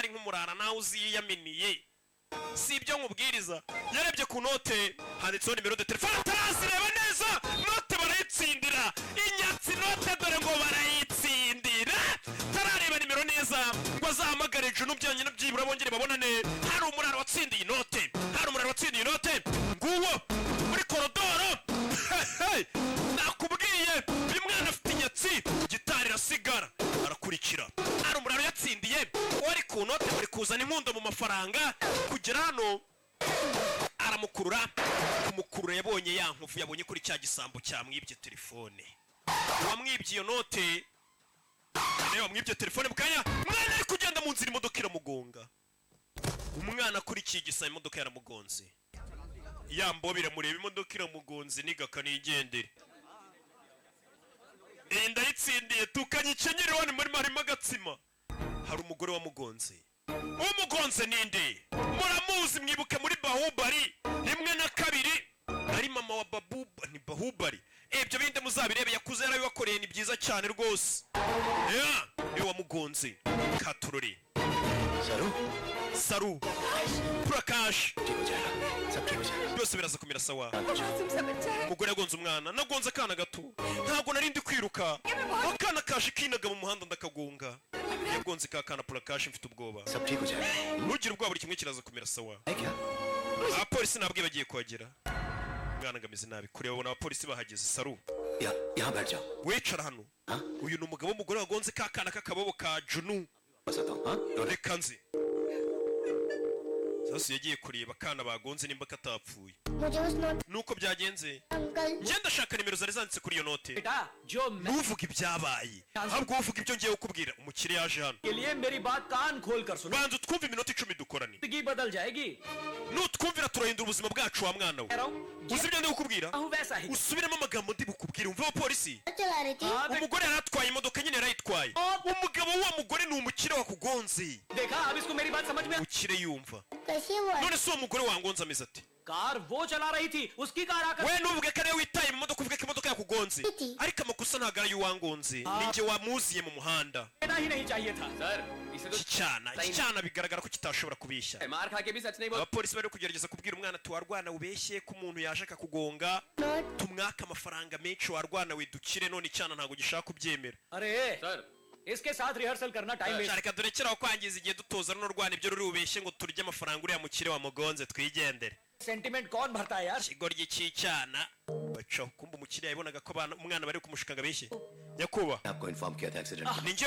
tayari nk'umurara nawe uziyaminiye. Si ibyo nkubwiriza. Yarebye ku note, handitseho numéro de téléphone, atarazireba neza, note barayitsindira. Inyatsi note dore ngo barayitsindira, tarareba nimero neza ngo azahamagare Juno byonyine byibura bongere babonane. Hari umurara watsindiye inote, hari umurara watsindiye inote, nguwo muri korodoro. Hey, nakubwiye, uyu mwana afite inyatsi. Gitari irasigara, arakurikira. Hari umuraro yatsindiye wari ku note, bari kuzana inkundo mu mafaranga. Kugera hano aramukurura, kumukurura yabonye ya nkovu, yabonye kuri cya gisambo cyamwibye telefone. Uwamwibye iyo note nawe wamwibye telefone mu kanya, umwana ari kugenda mu nzira, imodoka iramugonga. Umwana akurikiye igisambo, imodoka yaramugonze. Ya mbobe iramureba, imodoka iramugonze nigaka nigendere. Iyi ndayitsindiye, tukanye ikenyeri wani muri harimo agatsima. Hari umugore wamugonze. Umugonze ninde? Muramuzi, mwibuke muri Bahubali rimwe na kabiri, ari mama wa Babu, ni Bahubali. Ibyo bindi muzabirebe, yakuze yarabibakoreye, ni byiza cyane rwose. Yeah, niwe wamugonze katurori. Saru. Saru, Prakash. ठीक हो जाएगा, सब ठीक हो जाएगा। Byose biraza kumera sawa. मासूम सा बच्चा है। Umugore yagonze umwana. Nagonze akana gato, ntabwo nari ndi kwiruka, akana kaje kinaga mu muhanda ndakagonga. Yagonze ka kana Prakash. Mfite ubwoba. सब ठीक हो जाएगा। Ntugire ubwoba, buri kimwe kiraza kumera sawa. है क्या? Abapolisi ntabwo bagiye kuhagera. Umwana ngo ameze nabi, kureba babona abapolisi bahageze. Saru. यहाँ यहाँ बैठ जाओ। Wicara hano. Uyu ni umugabo w'umugore wagonze ka kana k'akababo ka Junu. बस आता हूँ। हाँ। Reka nzi. Sasu yagiye kureba akana bagonze nimba katapfuye. मुझे उस note Nuko byagenze. Uncle. Njye ndashaka nimero zari zanditse kuri iyo note. बेटा जो मैं Ntuvuge ibyabaye, ahubwo uvuga ibyo ngiye kukubwira. Umukire yaje hano. के लिए मेरी बात कान खोल कर सुनो। Banza utwumve iminota 10 dukorane. जिंदगी बदल जाएगी। Nutwumvira turahindura ubuzima bwacu, wa mwana we. कह रहा हूँ। Uzi ibyo ndi kukubwira? हूँ वैसा ही। Usubiremo amagambo ndi bukubwire, umve abapolisi. चला रही थी। हाँ, बेटा, Umugore yari atwaye imodoka nyine, yarayitwaye. Umugabo w'uwo mugore ni umukire wakugonze. देखा, अब इसको मेरी बात समझ में Umukire yumva. कैसे हुआ? None se uwo mugore wangonze ameze ati? Car वो चला रही थी, उसकी कार आकर We, ntuvuge ko ariwe witaye mu modoka, uvuge ko imodoka yakugonze. Iti. Ariko amakosa ntabwo ari ay'uwangonze, ni njye wamuziye mu muhanda. देना ही नहीं चाहिए था। Sir, इसे तो Iki cyana bigaragara ko kitashobora kubeshya. मार खा के भी सच नहीं बोल Abapolisi bari kugerageza kubwira umwana ati: "Warwana ubeshye ko umuntu yaje akakugonga, note. Tumwake amafaranga menshi, warwana we, dukire." None icyana ntabwo gishaka kubyemera. अरे, sir. इसके साथ रिहर्सल करना time waste. Reka durekere aho kwangiza igihe dutoza runo rwana ibyo ruri bubeshye ngo turye amafaranga uriya mukire wamugonze, twigendere. Sentiment कौन भरता है यार? Ikigoryi cy'icyana bacaho. Kumva umukiriya yabonaga ko umwana bari kumushuka ngo abeshye. Nyakuba आपको इन्फॉर्म किया था accident. Ni njye.